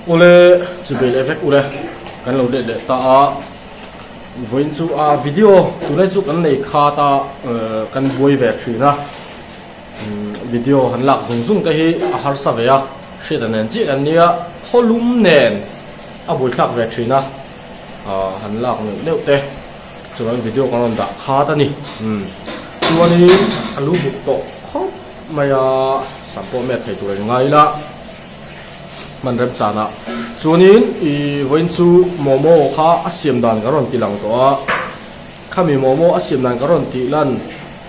Ule chibei leh vek ule kan lo let leh ta a vawiin chu a video tunlai chu kan nei khat a kan buai ve thin a video han lak zung zung te hi a harsa ve a hriat a nen chiah kan nia khawlum nen a buaithlak ve thin a han lak neuh neuh te chuan video kan rawn dah khat a ni chuanin a lu buk tawh khawp mai a sam pawh met thei tur a ni ngai ila. Hman rem chanah chuanin ih vawiin chu momo kha a siam dan kan rawn ti lang tawh a, khami momo a siam dan kan rawn tih lan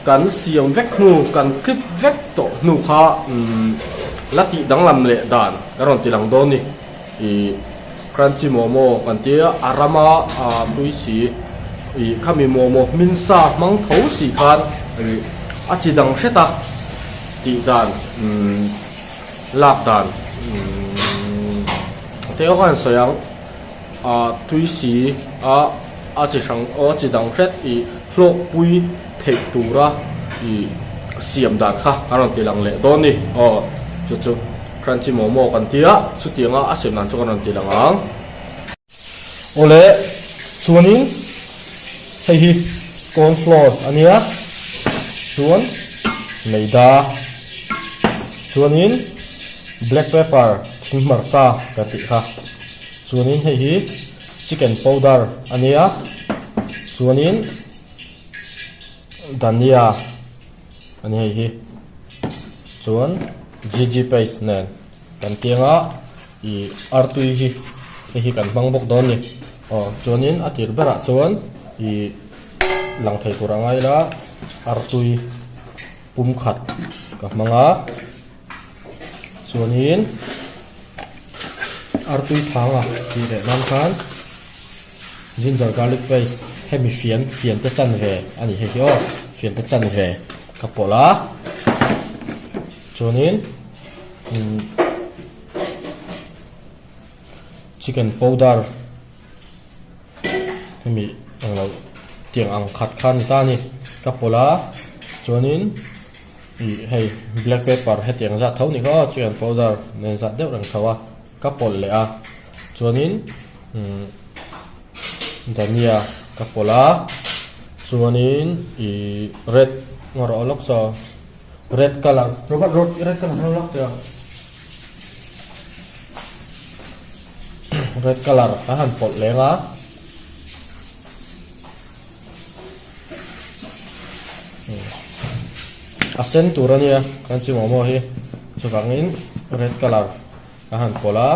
kan siam vek hnu kan clip vek tawh hnu kha umm la tih danglam leh dan kan rawn ti lang dawn ni ih crunchy momo kan tia a rama ah tui si ih khami momo hmin sa hmang tho si khan ih a chi dang hret a tih dan umm. Lak dan te erawh khan sawi ang ah tui si a a chi hrang aw a chi dang hret ih hlawk pui theih tura ih siam dan kha an rawn ti lang leh dawn a ni aw chu chu crunchy momo kan tia chutianga a siam dan chu kan rawn ti lang ang. Awle chuanin hei hi corn flour a nia chuan maida chuanin black pepper thing hmarcha kan tih kha chuanin hei hi chicken powder a nia chuanin dhania a ni hei hi chuan gg paste nen kan tianga. Ih artui hi hei hi kan hmang bawk dawn a ni aw chuanin a tir berah chuan ih lang thei tur a ngai ila artui pum khat ka hmang a chuanin artui thang a tih leh nan khan ginger garlic paste hemi fian fian te chan ve a ni hei hi aw fian te chan ve ka pawlh a chuanin umm. Chicken powder hemi englo tiang ang khat kha a ni ta a ni ka pawlh a chuanin ih hei black pepper hetiang zat tho ni kha aw chicken powder nen zat deuh reng tho a ka pawlh leh a chuanin umm dhania ka pawlh a chuanin ih red ngarawh lawk saw. Red colour Robert road red colour hlo lak teh a red colour a han pawlh leng a a sen tur a nia kan chi momo hi chuvangin red colour a han pawlh a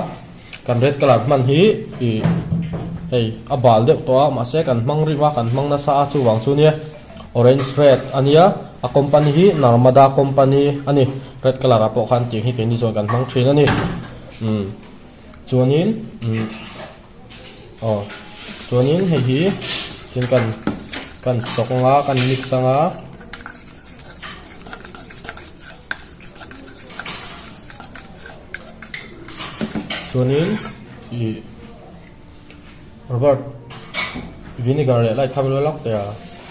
kan red colour hman hi ih hei a bal deuh tawh a mahse kan hmang rim a kan hmang nasa a chuvang chu nia orange red a nia a company hi Narmada company a ni red colour ah pawh khan tiang hi keini zawn kan hmang thin a ni umm chuanin umm aw chuanin hei hi tin kan kan chawk anga kan mix anga. Chuanin ih Robert vinegar leh light kha lo lak teh a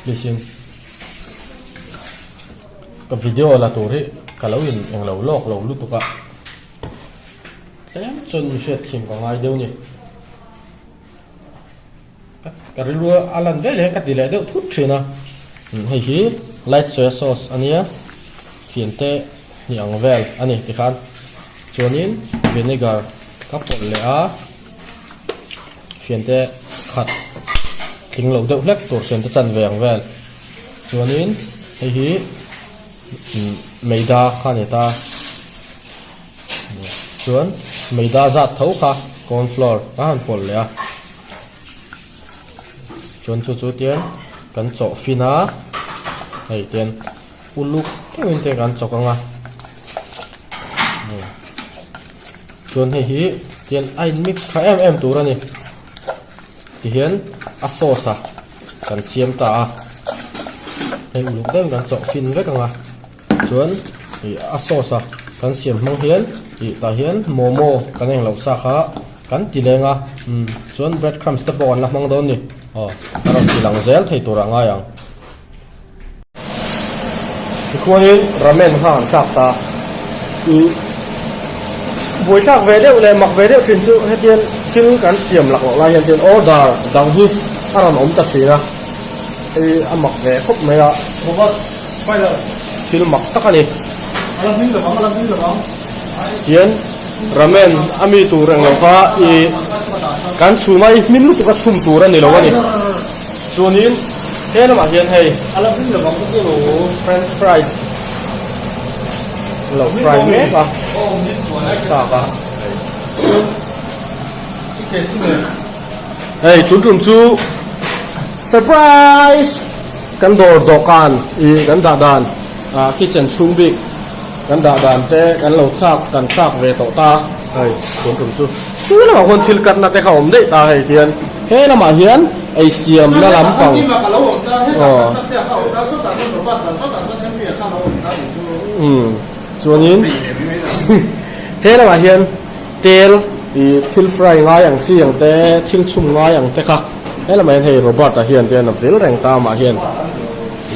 please in ka video la tur hi ka lo in englo lawk lo lutuk a tlem chuan mi hriat thiam ka ngai deuh a ni ka rilru a lan vel hian ka ti leh deuh thut thin a hei hi light soya sauce a nia fian te hnih ang vel a ni tikhan chuanin vinegar ka pawlh leh a fian te khat tling lo deuh hlek tur fian te chanve ang vel chuanin hei hi maida kha a ni ta. Chuan maida zat tho kha corn flour a han pawlh leh a chuan chu chu tian kan chawh fin a hei tian uluk deuhin te kan chawk ang a chuan hei hi tian a in mix tha em em tur a ni tihian a sauce a kan siam ta a hei uluk deuhin kan chawh fin vek ang a. Chuan ih a sauce a kan siam hmang hian ih tah hian momo kan eng loh sa kha kan ti leng a umm chuan bread crumbs te pawh kan la hmang dawn a ni aw a rawn ti lang zel thei turah ngai ang. Tikhuanin ramen kha an thlak ta ih. Buaithlak ve deuh leh mak ve deuh thin chu hetiang thil kan siam laklawh lai hian chuan order dang hi a rawn awm ta thin a, hei a mak ve khawp mai a, thil mak tak a ni. Tian ramen a mi tur englo kha ih kan chhum a i hmin lutuk a chhum tur a ni lo a ni. Chuanin he lamah hian hei french fries. Lo fry mek a thlak a hei tun tum chu surprise kan dawr dawhkan ih kan dah dan ah kitchen chhung bik kan dah dan te kan lo thlak kan thlak ve tawh ta hei tun tum chu chu lamah khuan thil katna te kha a awm daih ta hei tihian he lamah hian ei siamna lampang aw. Umm chuanin he lamah hian tel ih thil fry ngai ang chi ang te thil chhum ngai ang te kha he lamah hian hei Robert-a hian te a vil reng ta amah hian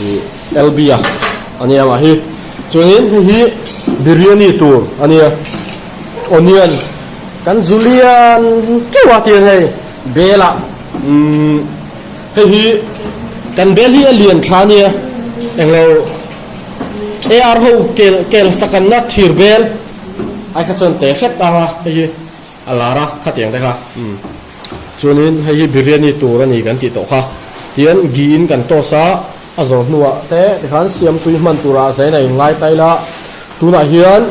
ih L_B-a a nia amah hi chuanin hei hi biryani tur a nia onion kan julian teuh a tiang hei bel ah umm. Hei hi kan bel hi a lian tha ania, englo AR ho kel kel sakanna thir bel ai kha chuan te hrep ang a, hei hi a lar a khatiang te kha umm chuanin hei hi biryani tur a ni kan tih tawh kha tian ghee in kan toss a, a zawh hnuah te tikhan siam tui hman turah zain a inngai ta ila tunah hian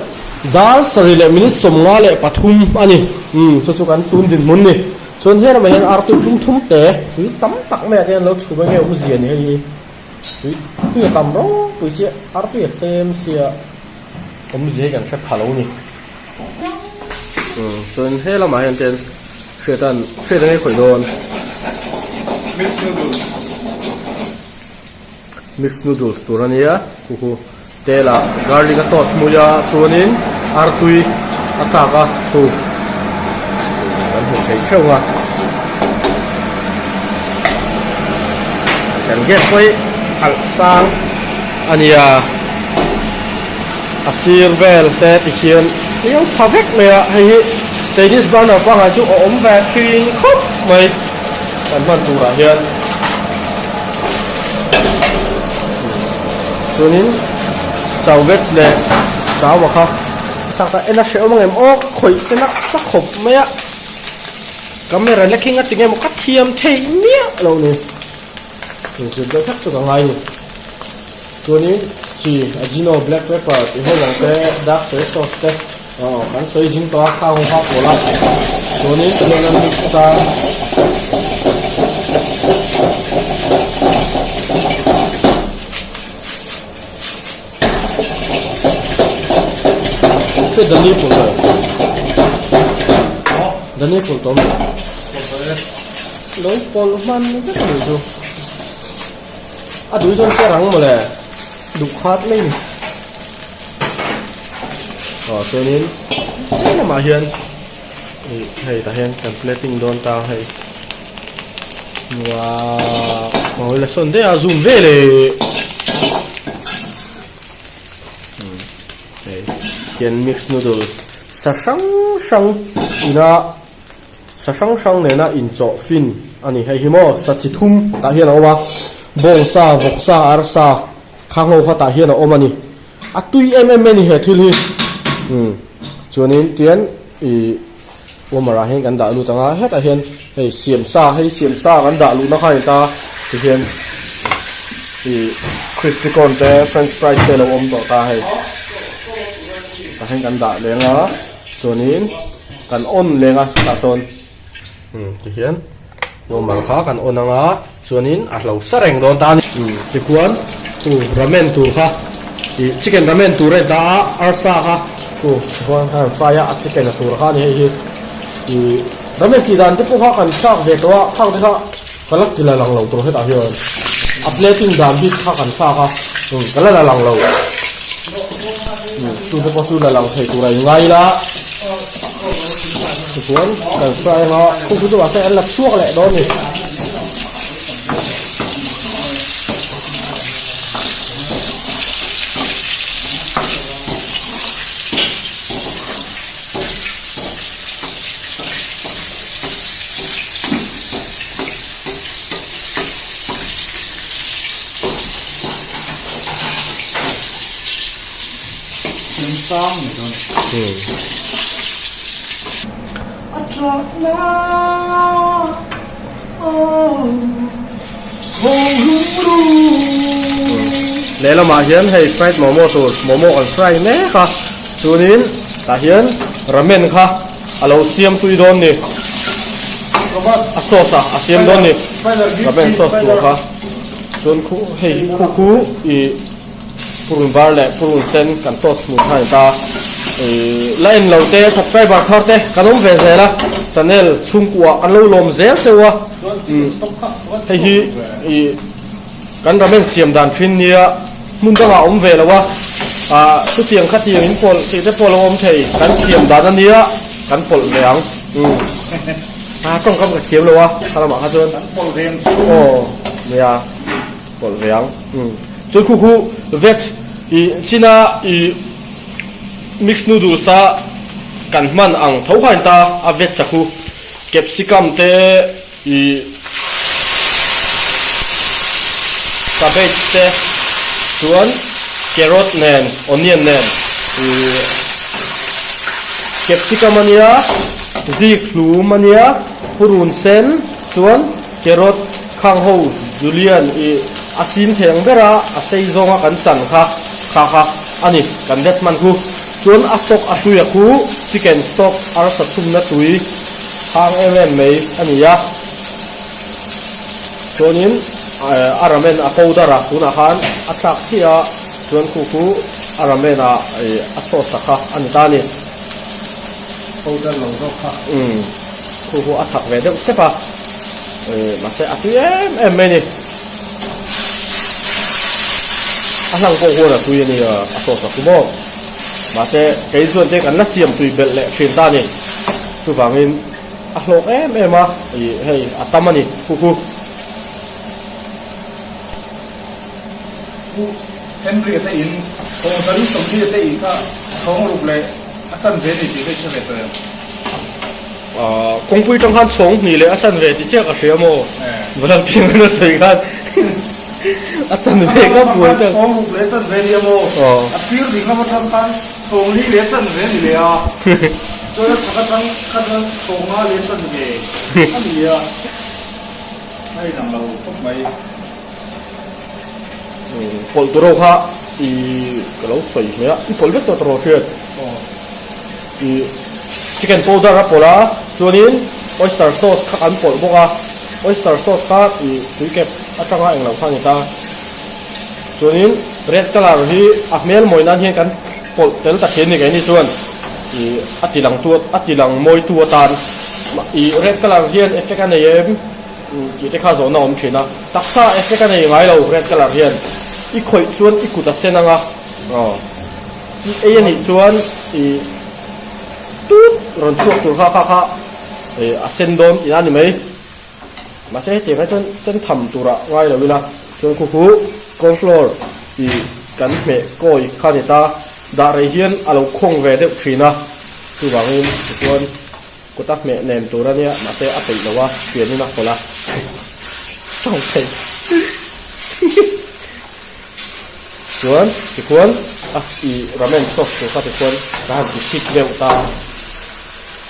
dar sarih leh minute 53 a ni umm chu chu kan tun dinhmun ni. Chuan he ramah hian artui tum thum te tui tam tak mai ah te hian lo chhum enge awmzia ni hei hi tui tui a tam ropui sia artui a tlem sia awmzia hi kan hre pha lo ni umm chuan he lamah hian ten hriatan hriat enge khawih dawn mix noodles mix noodles tur ania khu khu Tel ah garlic a toast hmui a chuanin artui a tlak a chu kan hmuh theih theuh a kan gas pawh hi alh sang a nia a sir vel te tikhian eng pha vek mai a hei hi Chinese burner pangngai chu a awm ve thin khawp mai kan hman turah hian. Chuanin chau veg leh chau a kha tak tak en a hrehawm ang em aw ka khawih che nasa khawp mai a camera lek hi nga chi nge maw ka thiam theih miah lo ni inzir deuh hlek chu ka ngai ni chuanin chi ajino black pepper tih ho ang te dark soy sauce te aw kan sawi zing tawh a khang ho kha pawlh a chuanin tihian a mix a. Hei Dani pawlh lo Dani pawlh tawh maw lo pawlh hman vek a nih chu a duh chuan che rang mawle duh khat mai ni aw chuanin he lamah hian ih hei tah hian kan plating dawn ta hei Uaaa mawi la sawn daih a zoom vel e hei hian mix noodles sa hrang hrang ina sa hrang hrang nena inchawh fin a ni hei hi maw sa chi thum tah hian a awm a bawngsa vawksa arsa khang ho kha tah hian a awm a ni a tui em em mai a ni he thil hi umm chuanin tian ih. Warmer ah hian kan dah lut ang a hetah hian hei siam sa hei siam sa kan dah luhna kha a ni ta tihian ih crispy corn te french fries te a lo awm tawh ta hei tah hian kan dah leng a chuanin kan on leng a chutah sawn umm tihian warmer kha kan on ang a chuanin a hlo sa reng dawn ta a ni umm tikhuan chu ramen tur kha ih chicken ramen tur a ni ta a arsa kha. Chu chuan kha an fry a, a chicken a tur kha a ni hei hi ih ramen tih dan te pawh kha kan thlak ve tawh a khang te kha ka la ti la lang lo tur hetah hian a plating dan bik kha kan thlak a umm ka la la lang lo umm chu te pawh chu la lang thei tur a inngai ila tichuan kan fry anga khu chu mahse an la chhuak leh dawn a ni. Remchang mai dawn. A ṭahna aw khawng rum rum. Lehlamah hian hei fried momo tur momo kan fry mek a, chuanin tah hian ramen kha a lo siam tui dawn ni, a sauce a a siam dawn ni, ramen sauce tur kha chuan khu hei khu khu ih. Purun var leh purun sen kan toast hmuh kha a ni ta. Ih la en lo te subscriber thar te kan awm ve zel a, channel chhungkuah kan lo lawm zel cheu a. Hei hi ih kan ramen siam dan thin nia hmun dangah awm ve lo a, ah chutiang khatiang in pawlh tih te pawh lo awm thei kan siam dan a nia kan pawlh ve ang. Ah tawngkam ka thiam lo a khalamah kha chuan. Aw nia. Pawlh ve ang. Umm. Chuan khu khu veg i china i mix noodles a kan hman ang tho kha a ni ta a veg a khu capsicum te i cabbage te chuan carrot nen onion nen i capsicum a nia zik hlum a nia purun sen chuan Carrot, khang ho Julian i a sin thei ang ber a, a sei zawnga kan chan kha kha kha a ni, kan veg hman khu. Chuan a stock a tui a khu chicken stock arsa chhumna tui hang em em mai a ni a. Chuanin a ramen a powder a tunah khan a thlak chiah a, chuan khu khu a ramen a a sauce a kha a ni ta a ni. Powder lo zawk kha. Umm khu khu a thak ve deuh sep a, mahse a tui em em mai a ni. A hlang pawh huan a tui a ni a, a sauce a khu bawk. Mahse kei chuan te kan la siam tui belh leh thin ta a ni. Chuvangin a hlawk em em a, ih hei a tam a ni khu khu. Pu Henry-a te in, Thawngzali Sawmli-a te in kha chhawng ruk leh a chanve ni tih ka i hre ve tawh em? Kawngpui tang khan chhawng hnih leh a chanve ti chiah ka hria maw? Vanal piang a sawi khan a chanve ka buai tak. Chhawng ruk leh a chanve ni a maw? A sir ding lam atang khan chhawng li leh a chanve ni leh a, chuan a chhak atang kha chuan chhawng nga leh a chanve a ni a, a inang lo khawp mai. Pawlh tur ho kha i ka lo sawi hmel a, i pawlh vek tawh tawh hriat. I chicken powder a pawlh a, chuanin oyster sauce kha an pawlh bawk a, oyster sauce kha i tuikep atanga englo kha a ni ta. Chuanin red colour hi a hmel mawi nan hian kan pawlh tel ta thin a ni keini chuan i a ti lang tu a ti lang mawi tu atan i red colour hian effect a nei em? Tih te kha zawhna awm thin a, taksa effect a nei ngai lo red colour hian i khawih chuan i kut a sen ang a, aw i ei a nih chuan i tut rawn chhuak tur kha kha kha a sen dawn tihna a ni mai. Mahse hetiang hi chuan sen tham turah ngai lo ila chuan khu khu corn flour i kan hmeh kawi kha a ni ta, dah rei hian a lo khawng ve deuh thin a, chuvangin tichuan. Kut a hmeh nem tur a nia, mahse a peih lo a, pianin a hawlh a, tawng thei. Chuan tikhuan a i ramen sauce tur kha tikhuan ka han ti thick deuh ta,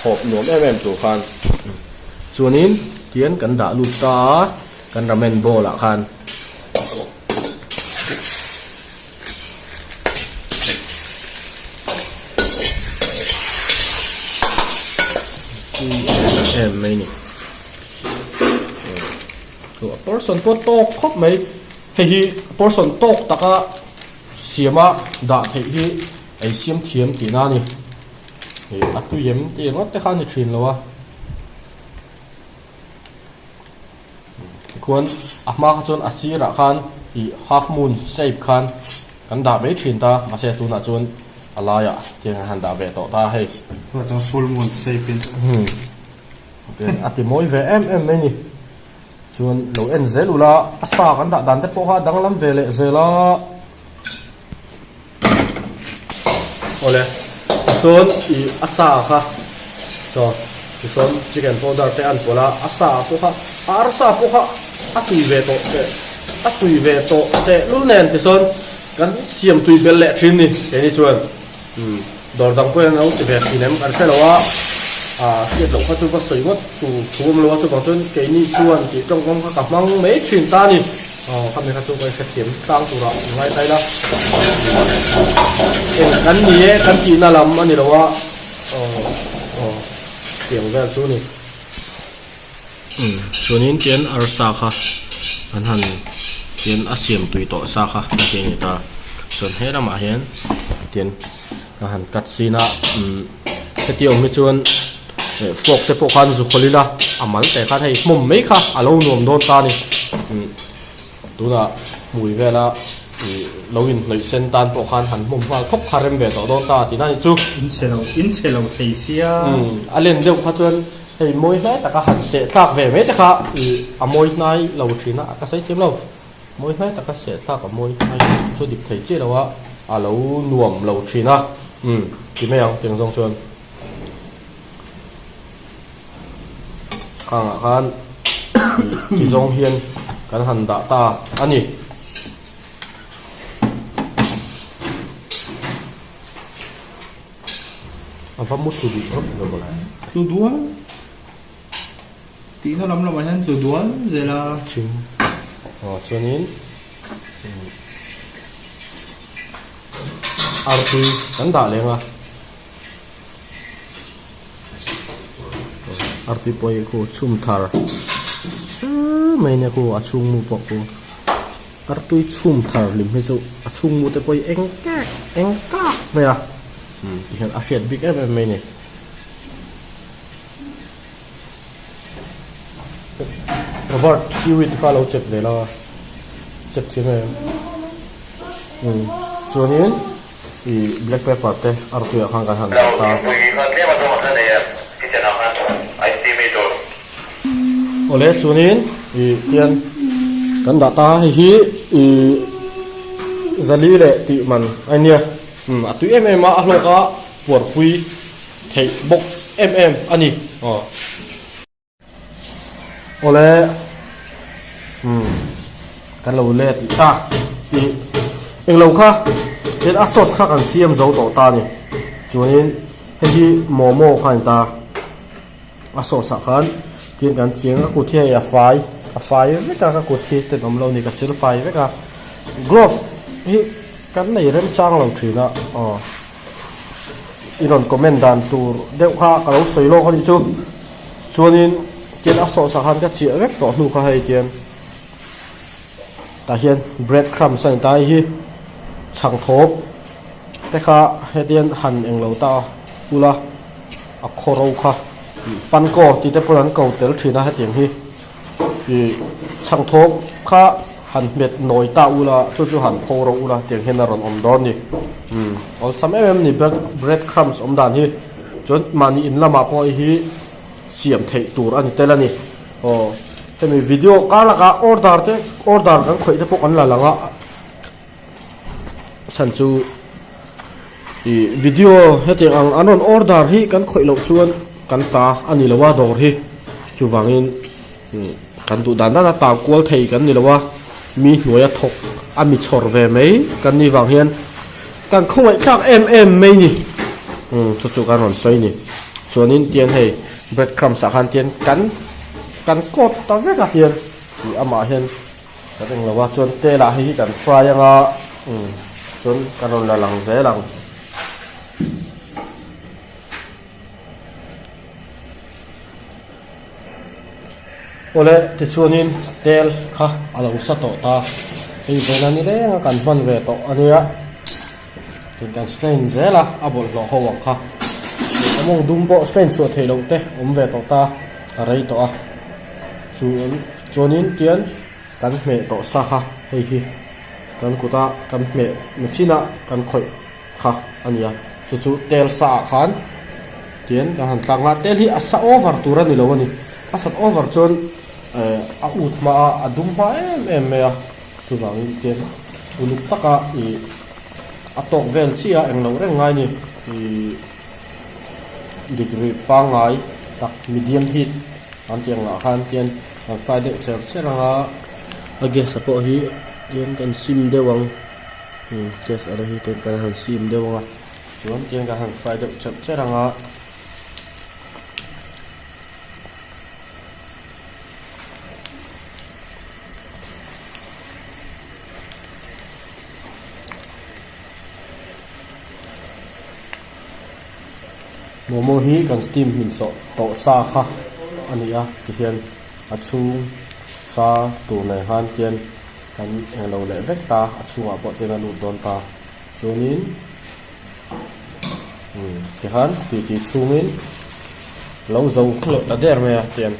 hawp nuam em em tur khan. Chuanin tian kan dah lut ta a, kan ramen bowl ah khan. Em mai ni a portion pawh tawk khawp mai hei hi portion tawk taka siama dah theih hi ei siam thiam tihna a ni a tui em tih ringawt te kha a ni thin lo a. Tikhuan a hma kha chuan a sirah khan ih half moon shape khan kan dah mai thin ta mahse tunah chuan a laiah tiang an han dah ve tawh ta a hei. Tunah chuan full moon shape in. Umm a ti mawi ve em em mai ni. Chuan lo en zel ula a sa kan dah dan te pawh kha a danglam ve leh zel a. Awle tichuan ih a sa kha chaw tichuan chicken powder te an pawlh a a sa pawh kha a arsa pawh kha a tui ve tawh teh a tui ve tawh teh lul nen tichuan kan siam tui belh leh thin ni keini chuan. Umm dawr dang pawhin an lo ti ve thin em kan hre lo a, ah hriat loh kha chu va sawi ngawt tur thu awm lo a, chuvang chuan keini chuan tih tawngkam kha ka hmang mai thin ta a ni. Aw khami kha chu ka hrethiam tlang turah an ngai ta ila. Eng kan ni e kan tihna lam a ni lo a, aw aw tiang vel chu a ni. Umm chuanin tian arsa kha an han tian a siam tui tawh sa kha a ti a ni ta chuan he lamah hian tian ka han cut sin a umm heti awm hi chuan eh fork te pawh khan zu khawlh ila a mal te khan hei hmawm mai kha a lo nuam dawn ta a ni umm. Tunah hmui vela ih lo inhnawih sen tan pawh khan han hmawm nghal khawp kha rem ve tawh dawn ta tihna ni chu. In chhe lo, in chhe lo thei sia. Umm, a len deuh kha chuan hei mawi hnai taka han seh thlak ve mai te kha ih a mawi hnai lo thin a, ka sawi thiam lo. Mawi hnai taka seh thlak a mawi hnai chu dik thei chiah lo a, a lo nuam lo thin a. Umm, ti mai ang tiang zawng chuan. Khangah khan ti zawng hian kan han dah ta a ni. A va mu thlu duh rawp lo mawle. Tlu dual tihna lam lamah hian tlu dual zel a. Thin aw chuanin artui kan dah leng a. Artui pawh hi khu chhum thar sur mai nia khu a chhung mu pawh khu artui chhum thar hlim hi chu a chhung mu te pawh hi eng kek eng kak mai a umm ti hian a hriat bik em em mai a ni. Robert seaweed kha lo chep ve la chep thiam em umm chuanin. Ih black pepper te artui ah khan kan han dah ta. Awle chuanin ih hian kan dah ta hei hi ih zali leh tih man a nia umm a tui em em a a hlawk a puarpui theih bawk em em a ni aw. Awle umm kan lo let leh ta tih englo kha tin a sauce kha kan siam zo tawh ta a ni chuanin hei hi momo kha a ni ta a sauce ah khan tin kan cheng a kut hi hei a fai a fai vek a ka kut hi tenawm lo a ni ka sil fai vek a glove hi kan nei remchang lo thin a aw. I rawn comment dan tur deuh kha ka lo sawi lawk a nih chu. Chuanin tian a sawhsak khan ka chiah vek tawh hnu kha hei tian tah hian bread crumbs a ni ta hei hi chhang thawp te kha hetian han englo ta ula a khaw ro kha pankaw tih te pawn an ko tel thin a hetiang hi. Ih chhang thawk kha han hmet nawi ta ula chu chu han pho ro ula tiang hian a rawn awm dawn ni. Umm awlsam em em ni bread crumbs awm dan hi chuan mahni in lamah pawh hei hi siam theih tur a ni tel a ni. Aw hemi video kar lakah order te order kan khawih te pawh kan la lang a chhan chu ih video hetiang ang an rawn order hi kan khawih loh chuan kan ta a ni lo a dawr hi chuvangin kan duh dan dan a tau kual thei kan ni lo a mi hnuaia thawk a mi chhawr ve mai kan nih vang hian kan khawngaih thlak em em mai ni chu chu kan rawn sawi ni chuanin tiang hei bread crumbs ah khan tian kan kan coat ta vek a hian ih amah hian. Ka ring lo a, chuan tel ah hei hi kan fry anga umm chuan kan rawn la lang zel ang. Awle tichuanin tel kha a lo sa tawh ta, hei vena ni reng a kan hman ve tawh a nia, tin kan strain zel a, a bawlhhlawh ho ang kha. A mawng dum pawh strain chhuah theih loh te awm ve tawh ta, a rei tawh a. Chuan chuanin tian kan hmeh tawh sa kha hei hi kan kuta kan hmeh na chinah kan khawih kha a ni a chu chu tel sa ah khan tian kan han tlak a tel hi a sa over tur a ni lo a ni a sat over chuan eh a ut hma a a dum hma em em mai a chuvangin tian uluk taka ih a tawk vel chiah a englo reng ngai a ni ih degree pangngai tak medium heat. An tih angah khan tian an fry deuh cher cher ang a, a gas a pawh hi tian kan sim deuh ang umm gas a hi tian kan han sim deuh ang a. Chuan tiang kan han fry deuh cherh cherh ang a. Momo hi kan steam hmin sawh tawh sa kha a ni a tihian a chhung sa tur nen khan tian kan englo leh vek ta a chhungah pawh tian a lut dawn ta chuanin umm tikhan tih tih chhungin lo zo leh ta der mai a tian.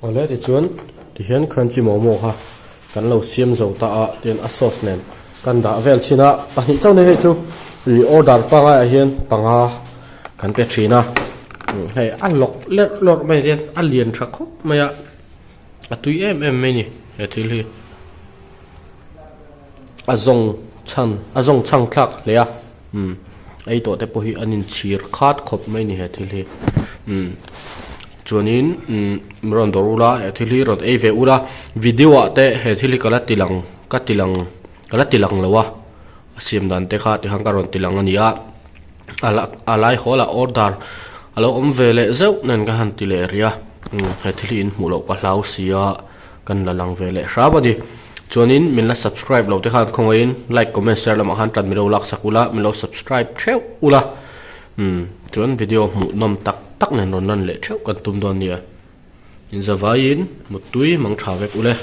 Awle tichuan tihian crunchy momo kha kan lo siam zo ta a tian a sauce nen kan dah vel chhin a pahnih chauh ni hei chu ih order pangai ah hian panga kan pe thin a hei a lawk lerh lawrh mai hian a lian tha khawp mai a a tui em em mai a ni he thil hi a zawng chhan a zawng chhang thlak hle a umm ei tawh te pawh hi an inchhir khat khawp mai a ni he thil hi umm chuanin umm rawn dawr ula he thil hi rawn ei ve ula video ah te he thil hi ka la ti lang ka ti lang ka la ti lang lo a a siam dan te kha tikhan ka rawn ti lang a ni a a la a lai haw lah order a lo awm ve leh zeuh nen ka han ti leh rih a umm he thil hi in hmuh loh ka hlau si a. Kan la lang ve leh hram a ni. Chuanin min la subscribe lo te khan khawngaihin like, comment, share lamah khan tan milo lak sak ula, milo subscribe theuh ula. Umm chuan video hmuh nawm tak tak nen rawn lan leh theuh kan tum dawn nia. Inzavaiin muttui mang tha vek ule.